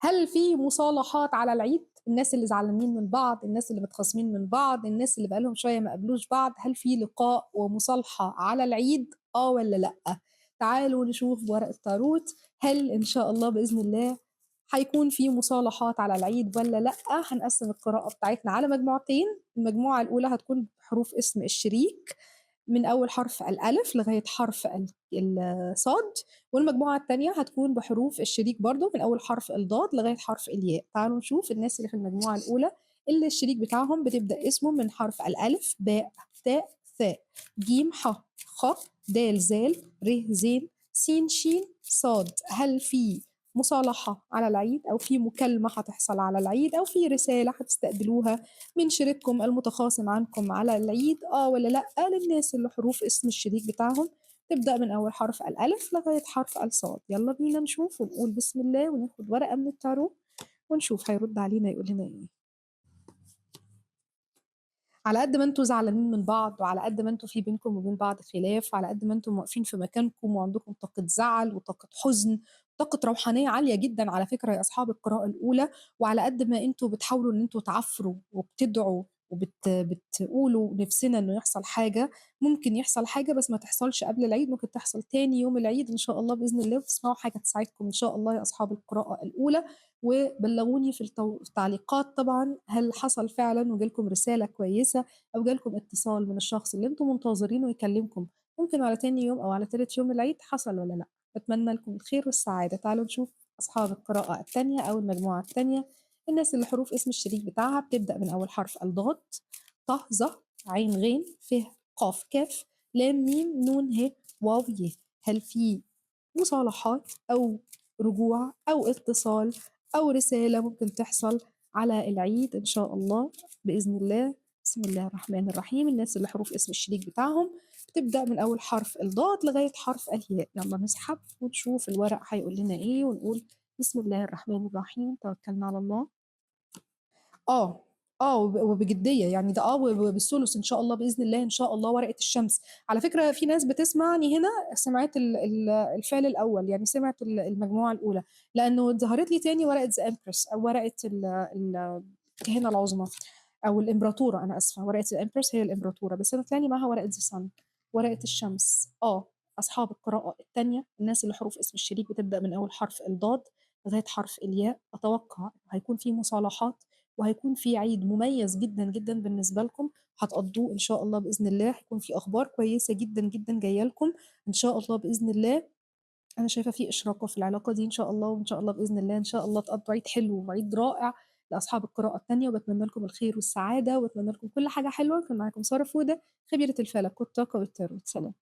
هل في مصالحات على العيد؟ الناس اللي زعلانين من بعض، الناس اللي متخاصمين من بعض، الناس اللي بقالهم شوية ما قابلوش بعض، هل في لقاء ومصالحة على العيد؟ آه والّا لأ؟ تعالوا نشوف بورق التاروت، هل إن شاء الله بإذن الله هيكون في مصالحات على العيد والّا لأ؟ هنقسّم القراءة بتاعتنا على مجموعتين، المجموعة الأولى هتكون بحروف اسم الشريك من أول حرف الألف لغاية حرف الصاد، والمجموعة التانية هتكون بحروف الشريك برضه من أول حرف الضاد لغاية حرف الياء. تعالوا نشوف الناس اللي في المجموعة الأولى اللي الشريك بتاعهم بتبدأ اسمه من حرف الألف، باء، تاء، ثاء، جيم، ح، خ، دال، زال، ر، زين، سين، شين، صاد. هل في مصالحة على العيد أو في مكالمة هتحصل على العيد أو في رسالة هتستقبلوها من شريككم المتخاصم عنكم على العيد؟ آه والّا لأ؟ للناس اللي حروف اسم الشريك بتاعهم تبدأ من أول حرف الألف لغاية حرف الصاد. يلا بينا نشوف ونقول بسم الله وناخد ورقة من التارو ونشوف هيرد علينا يقول لنا إيه. على قد ما أنتم زعلانين من بعض، وعلى قد ما أنتم في بينكم وبين بعض خلاف، وعلى قد ما أنتم واقفين في مكانكم وعندكم طاقة زعل وطاقة حزن، طاقة روحانية عالية جدًا على فكرة يا أصحاب القراءة الأولى، وعلى قد ما أنتم بتحاولوا إن أنتم تعافروا وبتدعوا بتقولوا نفسنا إنه يحصل حاجة، ممكن يحصل حاجة بس ما تحصلش قبل العيد، ممكن تحصل تاني يوم العيد إن شاء الله بإذن الله، وتسمعوا حاجة تساعدكم إن شاء الله يا أصحاب القراءة الأولى. وبلغوني في التعليقات طبعًا هل حصل فعلًا وجالكم رسالة كويسة أو جالكم اتصال من الشخص اللي أنتم منتظرينه يكلمكم، ممكن على تاني يوم أو على تالت يوم العيد، حصل والّا لأ؟ باتمنى لكم الخير والسعادة. تعالوا نشوف أصحاب القراءة التانية أو المجموعة التانية، الناس اللي حروف اسم الشريك بتاعها بتبدأ من أول حرف الضاد، ط، ظ، عين، غين، ف، قاف، كاف، لام، ميم، نون، ه، واو، ي. هل في مصالحات أو رجوع أو اتصال أو رسالة ممكن تحصل على العيد إن شاء الله بإذن الله؟ بسم الله الرحمن الرحيم. الناس اللي حروف اسم الشريك بتاعهم بتبدأ من أول حرف الضاد لغاية حرف الياء. يلا نسحب ونشوف الورق هيقول لنا إيه، ونقول بسم الله الرحمن الرحيم، توكلنا على الله. وبجدية يعني ده وبالثلث إن شاء الله بإذن الله. إن شاء الله ورقة الشمس. على فكرة في ناس بتسمعني هنا سمعت الفعل الأول، يعني سمعت المجموعة الأولى، لأنه ظهرت لي تاني ورقة The Empress أو ورقة الكاهنة العظمى أو الإمبراطورة، أنا آسفة، ورقة The Empress هي الإمبراطورة، بس أنا طلع معاها ورقة The Sun، ورقة الشمس. أصحاب القراءة التانية، الناس اللي حروف اسم الشريك بتبدأ من أول حرف الضاد لغاية حرف الياء، أتوقع هيكون في مصالحات وهيكون في عيد مميز جداً جداً بالنسبة لكم هتقضوه إن شاء الله بإذن الله. هيكون في أخبار كويسة جداً جداً جاية لكم إن شاء الله بإذن الله. أنا شايفة في إشراقة في العلاقة دي إن شاء الله، وإن شاء الله بإذن الله إن شاء الله تقضوا عيد حلو وعيد رائع لأصحاب القراءة التانية، وبتمنى لكم الخير والسعادة، وبتمنى لكم كل حاجة حلوة. كان معاكم سارة فودة، خبيرة الفلك والطاقة والتاروت. سلام.